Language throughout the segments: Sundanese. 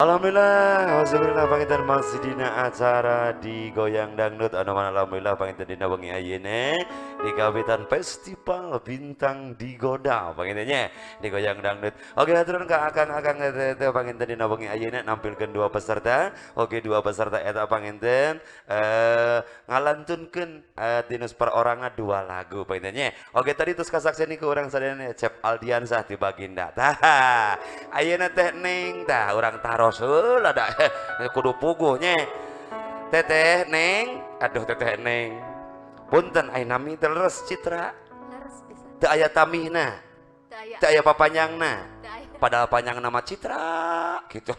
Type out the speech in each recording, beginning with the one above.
Alhamdulillah, alhamdulillah panginten masih dina acara di Goyang Dangdut anu mana alhamdulillah panginten dina wengi ayeuna di kawitan Festival Bintang Digoda pangintennya di Goyang Dangdut. Oke, haturun ka akang-akang teh panginten dina wengi ayeuna nampilkeun dua peserta. Oke, dua peserta eta panginten ngalantunkeun tinus perorangan dua lagu pangintennya. Oke, tadi terus kasaksian ku urang sadayana Cep Aldiansah ti Baginda. Tah, ayeuna teh Neng tah urang taros heula da kudu puguh nya. Teteh Neng, aduh teteh Neng. Punten ai nami teh leres Citra. Leres pisan. Teu aya tamihna. Teu aya. Teu aya papanjangna. Teu aya. Padahal panjang nama Citra gitu.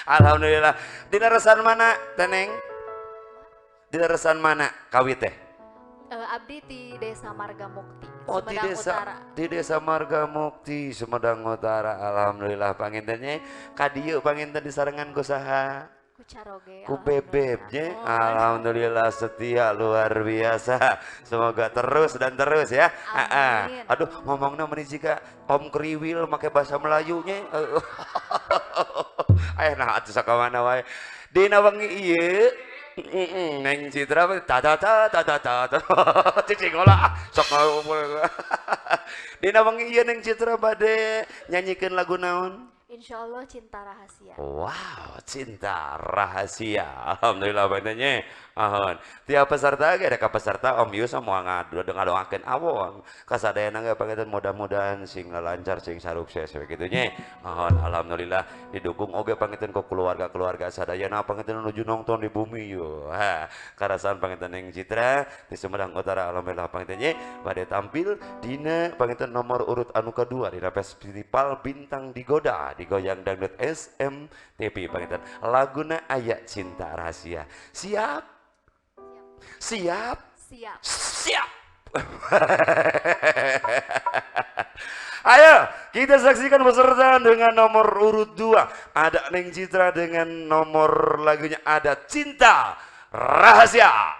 Alhamdulillah. Dina resan mana teh Neng? Dina resan mana kawit teh? Abdi di Desa Marga Mukti, Oh, di Sumedang desa Utara. Di Desa Marga Mukti, Sumedang Utara. Alhamdulillah pangintennya ka dieu panginten disarengan ku saha? Ku caroge. Ku bebeb nya. Oh. Alhamdulillah setia luar biasa. Semoga terus dan terus ya. Amin. Aduh, ngomongna meuni jiga Om Kriwil make bahasa Melayu nya. Aya nah atuh sakamana wae. Dina wengi ieu Neng Citra ta ta ta ta ta ta ta. Cicing olah sok ngomong. Dina wengi ieu Neng Citra bade nyanyikeun lagu naon? Insya Allah Cinta Rahasia. Wow, Cinta Rahasia. Alhamdulillah pangintennya. Ahon. Tiap peserta ge ada ka peserta Om Yus moal ngadoakeun awon. Kasadayana ge panginten mudah-mudahan sing lancar sing sarukses we kitu nya. Ahon, alhamdulillah didukung oge panginten ku keluarga-keluarga sadayana panginten nuju nonton di bumi yo. Ha, karasan panginten Neng Citra di Sumedang Utara alhamdulillah panginten nya bade tampil dina panginten nomor urut anu kedua dina Festival Bintang Digoda di Goyang Dangdut SMTV panginten. Laguna aya Cinta Rahasia. Siap? Siap? Siap. Siap. Ayo kita saksikan peserta dengan nomor urut 2. Ada Neng Citra dengan nomor lagunya ada Cinta Rahasia.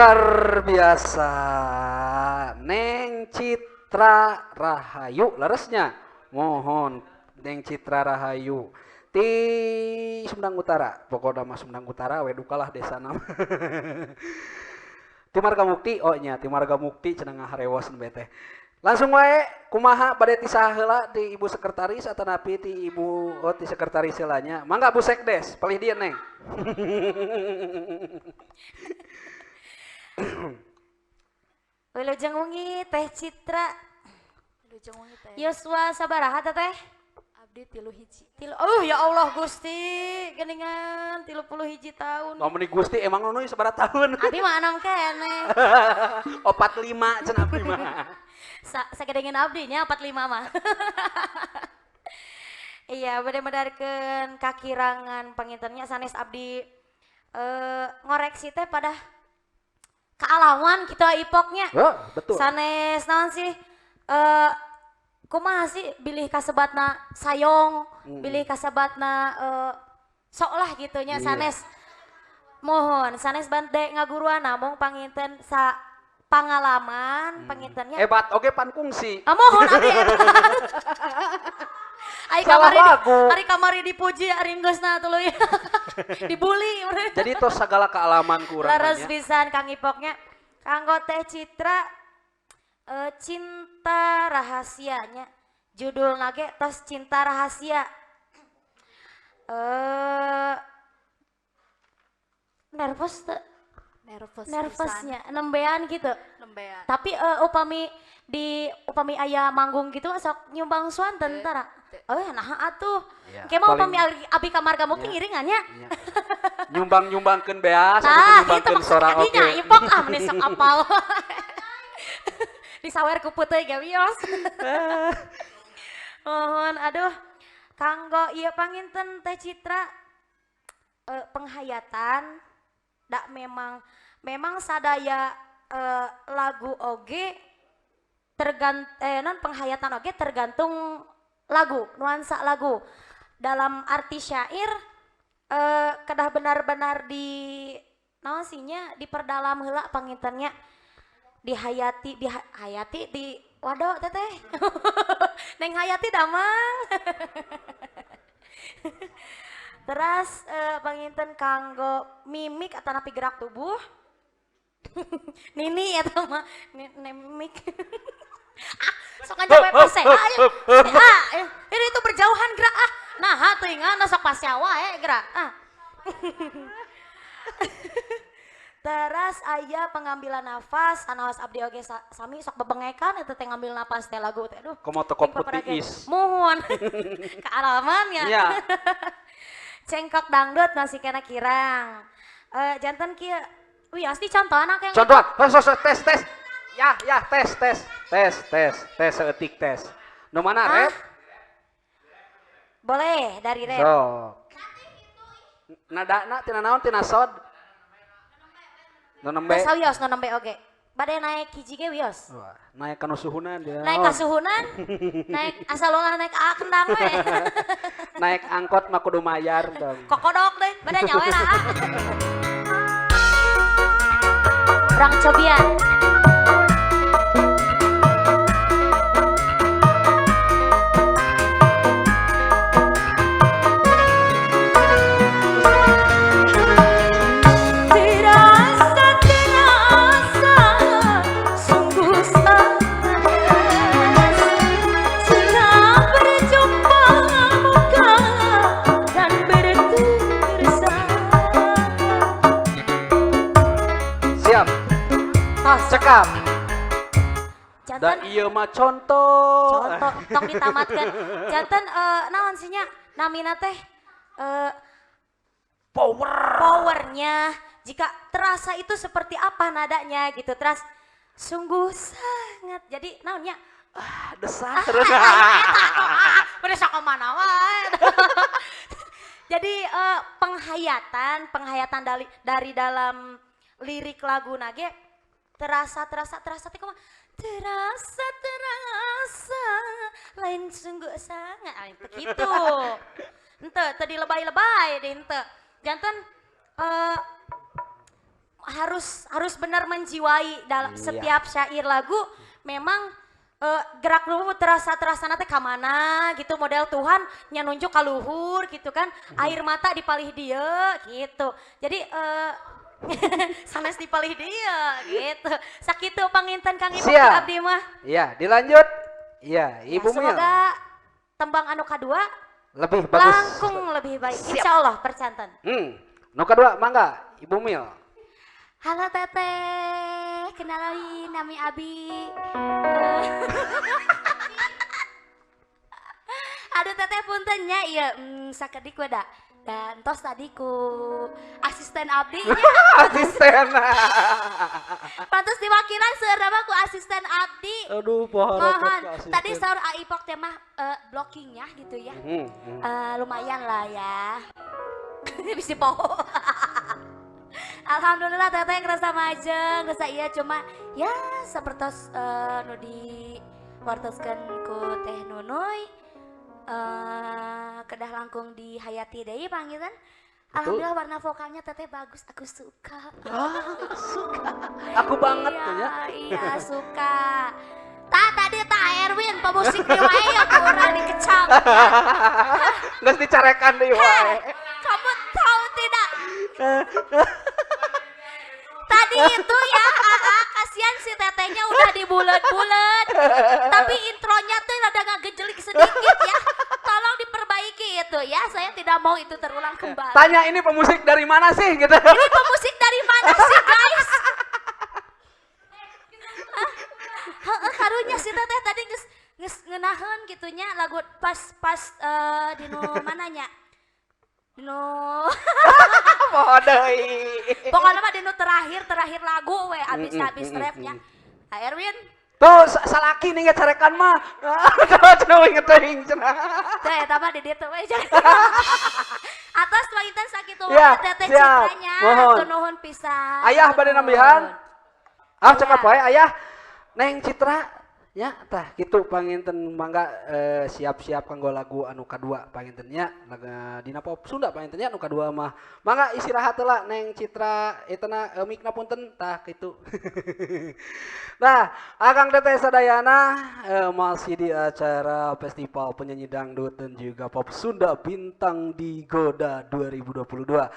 Luar biasa. Neng Citra Rahayu leresnya. Mohon Neng Citra Rahayu ti Sumedang Utara. Pokoknya mah Sumedang Utara we dukalah desa nama. Ti Marga Mukti, oh nya ti Marga Mukti cenah ngaharewos nembe teh. Langsung wae kumaha bade ti saha heula, ti Ibu sekretaris atanapi ti Ibu, oh ti sekretaris heula nya. Mangga Bu Sekdes, palih dieu Neng. Wilujeng wengi Teh Citra. Wilujeng wengi Teh. Yosua sabaraha Teh? Abdi 31. Tilu. Oh ya Allah Gusti, geningan 31 tahun. Ngomong Gusti emang nu sabaraha tahun? Abi mah 6 keneh. 45 cenah abdi mah. Sagedengeun abdi nya 45 mah. Iya, bade medarkeun kakirangan pangintennya sanes abdi ngoreksi teh pada kealaman gitu ipoknya. Oh, betul. Sanes naon sih kumaha sih bilih kasebatna sayong, bilih kasebatna sok lah gitu nya. Sanes mohon sanes bante ngaguruan namung panginten sa pangalaman pangintennya. Hebat oge pan kungsi. Ah, mohon abdi hebat. Ai kamari, ari kamari dipuji ari geusna tuluy. Dibully. Jadi tos sagala kealaman ku urang. Leres pisan Kang Ipoknya. Kanggo Teh Citra Cinta Rahasianya. Judulna ge tos Cinta Rahasia. Nervous teu? Nervous. Nervousnya nembean gitu. Nembean. Tapi upami di upami aya manggung gitu sok nyumbang swanten tara. Oh nah atuh. Ya, Engke mah upami abi ka Marga Mukti ngiringan nya. Ya. Nyumbang-nyumbangkeun beas, nah, nyumbangkeun sora oge. Nah, ipok ah meni sok apal. Disawer ku puteuy ge wios. Mohon aduh kanggo ieu panginten Teh Citra penghayatan dak memang sadaya lagu oge non penghayatan oge tergantung lagu, nuansa lagu. Dalam arti syair kedah benar-benar di naon sih nya diperdalam heula pangintennya, dihayati, dihayati di waduh teteh. Neng hayati damang. Terus panginten kanggo mimik atau napi gerak tubuh. Nini eta mah mimik. Ah, sok aja we pase. Ah, ini itu berjauhan gerak ah. Nah, teuingan sok pasea wae gerak. Ah. Terus aya pengambilan nafas, sanaos abdi oge sami sok bebengekan eta teh ngambil napas teh lagu teh aduh. Komo toko putih is. Muhun. Kealaman ya. Iya. Cengkok dangdut masih kena kirang. Jantan kieu. Wih, asli contoh anak yang contohan. Tes tes. Ya, ya, tes tes tes tes tes seetik tes. Nu mana rep? Boleh dari rep. So. Nadana tina naon tina sod? Nu nembe. Masa wios nu nembe oge. Bade naik hiji ge wios. Wah, naik ka nu suhunan dia. Naik ka suhunan, naik asal ulah naik a kendang we. Naik angkot mah kudu mayar dong. Kokodok deh, bade nyawe lah. Urang cobian. Cekap. Da ieu mah contoh. Contoh tong ditamatkeun. Janten naon sih nya namina teh power. Powernya jika terasa itu seperti apa nadanya gitu. Terus sungguh sangat. Jadi naonnya desah terus. Bener sok mana wae. Jadi penghayatan dari dalam lirik lagu nage terasa terasa terasa teh kumaha? Terasa terasa lain sungguh sangat ah, teu kitu. Henteu teu dilebay-lebay deh henteu. Janten Harus harus benar menjiwai dalam setiap syair lagu memang gerak dulu terasa terasa nanti kamana gitu, model Tuhan nya nunjuk ka luhur gitu kan, air mata dipalih dia gitu. Jadi sanes dipalih dia gitu. Sakitu panginten, Kang Ibu. Siap. Abdi mah. Iya, dilanjut. Iya, Ya, Ibu Mil. semoga tembang anu kadua lebih bagus. Langkung lebih baik. Siap. Insya Allah percanten. Nu kedua, mangga, Ibu Mil. Halo Teteh, kenalin nami Abi. Aduh Teteh, punten nya iya sakedik we da. Dan tos tadi ku asisten abdi nya. Asisten. Pantes diwakilan seueur mah ku asisten abdi. Aduh, pohon. Mohon, tadi saur Aipok teh mah blockingnya gitu ya. Lumayan lah ya. Bisa poho. Alhamdulillah Teteh ngerasa majeng, ngerasa iya, cuma ya sepertos nu di wartoskeun ku Teh Nunuy, kedah langkung dihayati deui panginten. Alhamdulillah warna vokalnya Teteh bagus, aku suka. Ah, suka. Aku banget iya, tuh ya. Iya, suka. Tah tadi tah Erwin pemusik di wae ya ku urang dikecam. Geus dicarekan deui wae. Kamu tahu tidak? Tadi itu ya, AA, kasihan si tetehnya udah dibulet-bulet. Tapi intronya tuh rada ngejelik sedikit ya. Tolong diperbaiki itu ya. Saya tidak mau itu terulang kembali. Tanya ini pemusik dari mana sih gitu. Ini pemusik dari mana sih, guys? Heeh, karunya si teteh tadi geus geus ngeunaheun gitunya lagu pas pas dinu mananya? Dinu Poho deui. Pokoknya mah dinu terakhir terakhir lagu we abis habis rapnya. Ah, Erwin, Tuh salaki nih carekan mah. Tuh cenah inget teuing cenah. Teh eta mah di ditu we. Atos panginten sakitu Ya, wae Teteh siap. Citranya, Mohon. hatur nuhun pisan. Ayah bade nambihan? Ah, cekap Ayah. wae ayah. Neng Citra nya tah kitu panginten, mangga siap-siap kanggo lagu anu kadua panginten nya, lagu dina pop Sunda panginten nya anu kadua mah. Mangga istirahat heula Neng Citra, eta na mikna punten tah kitu. Nah, Akang Teteh sadayana, masih di acara Festival Penyanyi Dangdut dan juga Pop Sunda Bintang Digoda 2022.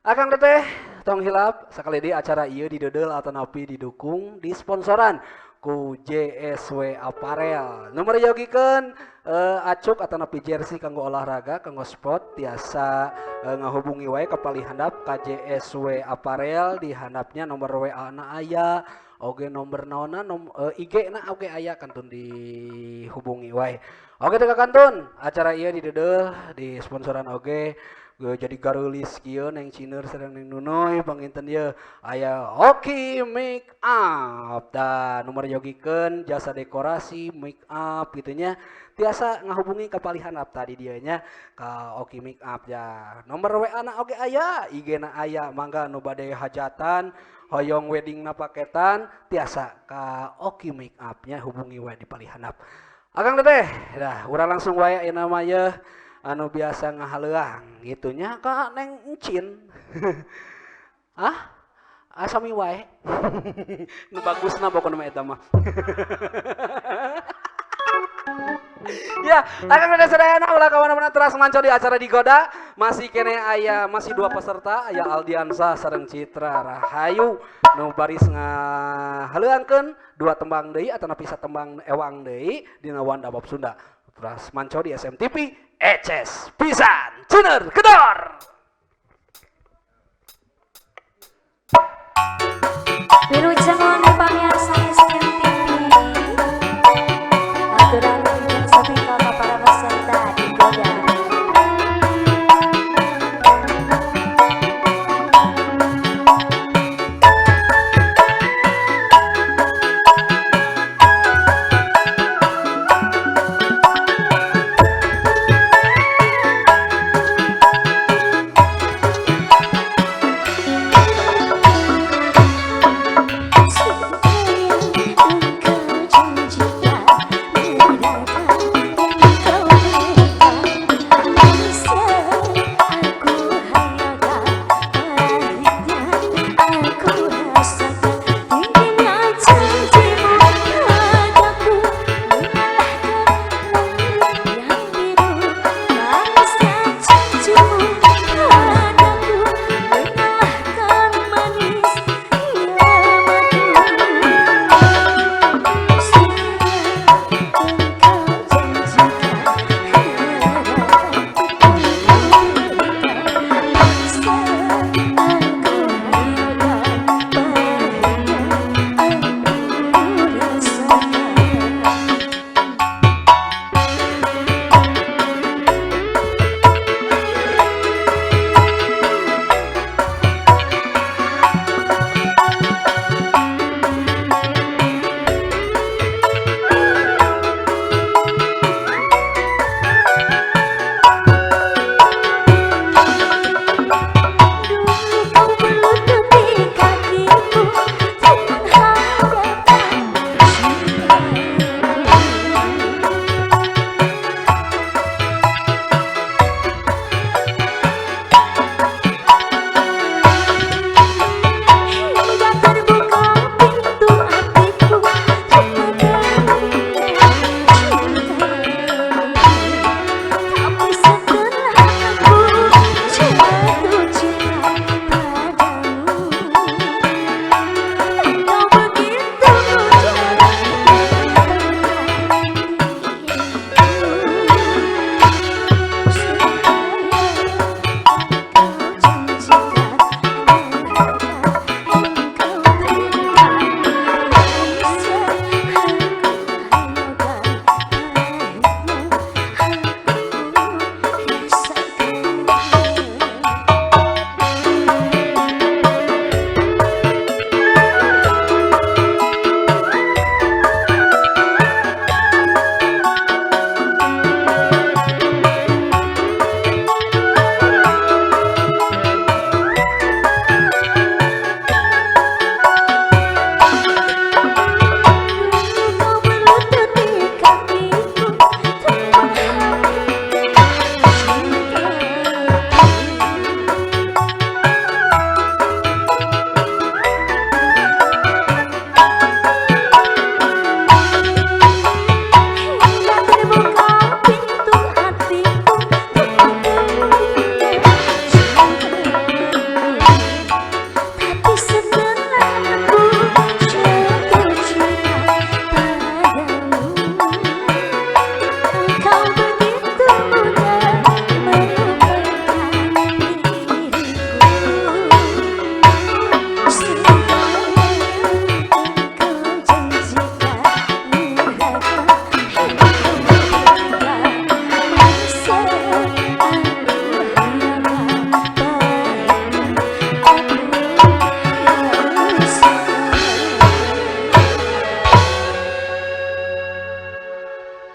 Akang Teteh tong hilap sekali di acara ieu dideudel atanapi didukung disponsoran ku JSW Apparel. Nomor yogikeun acuk atanapi jersey kanggo olahraga, kanggo sport, tiasa ngahubungi wae ka palih handap ka JSW Apparel. Di handapnya nomor WA na aya oge, nomor naonna IG na oge aya, kantun dihubungi wae. Oke teh kantun acara ieu dideudel disponsoran oge. Ge jadi gareulis kieu Neng Cineur sareng Neng Nunoy panginten ieu aya Oki Make Up dan nomor yogikeun jasa dekorasi make up gitu nya, tiasa ngahubungi ka palih handap tadi dieu nya ka Oki Make Up ya. Nomor WA na oge aya, IG na aya. Mangga nu bade hajatan, hoyong wedding na paketan, tiasa ka Oki Make Up nya, hubungi wae di palih handap. Akang Teteh, dah urang langsung wae ayeuna mah yeuh anu biasa ngahaleuang gitu nya ka Neng Encin. Ah, asami wae. Nu bagusna pokona mah eta mah. Ya, Akang Teteh sadayana, ulah ka mana-mana, teras manco di acara Digoda. Masih kene aya masih dua peserta, aya Aldiansa sareng Citra Rahayu nu baris ngahaleuangkeun dua tembang deui atanapi satembang ewang deui dina Wanda Pop Sunda. Teras manco di SMTV, eces pisan ciner gedor. Wilujeng wangi pamirsa.